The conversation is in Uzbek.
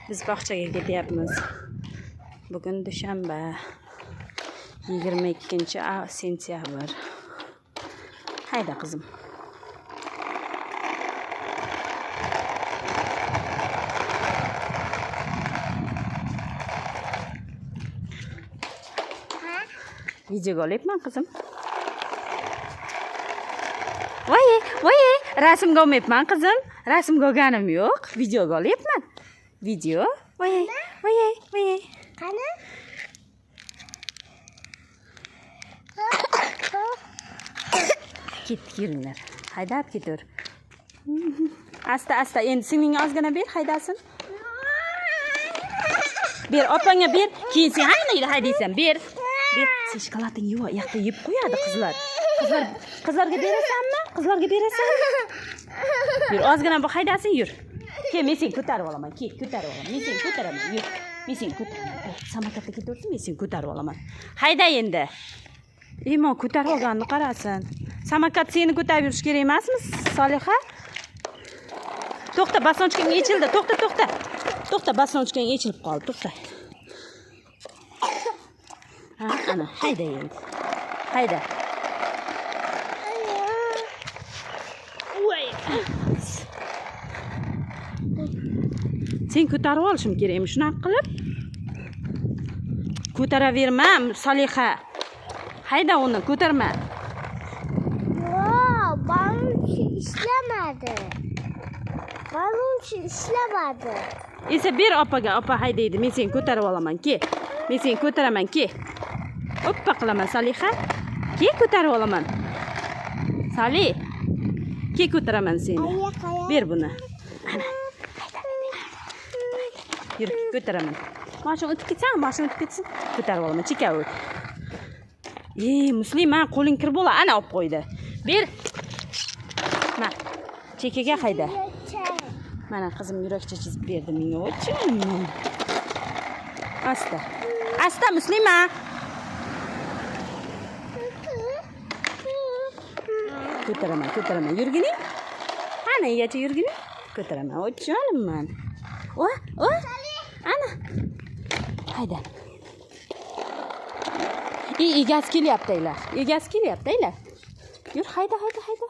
Biz bog'chaga ketyapmiz. Bugun dushanba, 22 sentyabr. Hayda qizim. Videoga olyapman qizim. Voy, voy, rasmga olmayapman qizim. Rasmga olganim yo'q, videoga olyapman. Video. Voy, voy, voy. Qani? Ketdik, yuringlar. Haydab ketaver. Asta, asta. Endi singlingga ozgina ber, haydasin. Ber, opangga ber. Keyin sen haynaydi haydaysan. Ber. Ber. Sen shokolatingni yeb, yoqda yeb qo'yadi qizlar. Qizlar, qizlarga berasanmi? Qizlarga berasanmi? Yur, ozgina bu haydasin, yur. Kel, men seni ko'tarib olaman. Kel, ko'tarib olaman. Men seni ko'taraman. Yur. Men seni ko'taraman. Samokatda ketaversin, men seni ko'tarib olaman. Hayda endi. Iymon ko'tarib olganini qarasin. Samokat seni ko'tarib yurish kerak emasmi, Soliha? To'xta, basonchkang yechildi. To'xta, to'xta. To'xta, basonchkang yechilib qoldi. To'xta. Ha, ana, hayda endi. Hayda. Voy. Sen ko'tarib olishim kerakmi shunaqa qilib? Ko'taraverma, Soliha. Hayda uni, ko'tarma. Yo'q, balonchi ishlamadi. Balonchi ishlamadi. Esa ber opaga, opa haydaydi. Men seni ko'tarib olaman, ke. Men seni ko'taraman, ke. Oppa qilaman, Soliha. Ke, ko'tarib olaman. Sali. Ke, ko'taraman seni. Ber buni. Ana. Hayda. Yur, ko'taraman. Mashina o'tib ketsan, mashina o'tib ketsin. Ko'tarib olaman, cheka o't. Ey, Muslima, qo'ling kir bo'la, ana olib qo'ydi. Ber. Ma. Chekaga hayda. Mana qizim yurakcha chizib berdi menga. O'chim. Asta. Asta Muslima. Ko'taraman, ko'taraman. Yurgining. Ana, egacha yurgining. Ko'taraman. O'chonim man. O, o. Ana. Hayda. Ey, egasi kelyapti, aylar. Egasi kelyapti, aylar. Yur, hayda, hayda, hayda.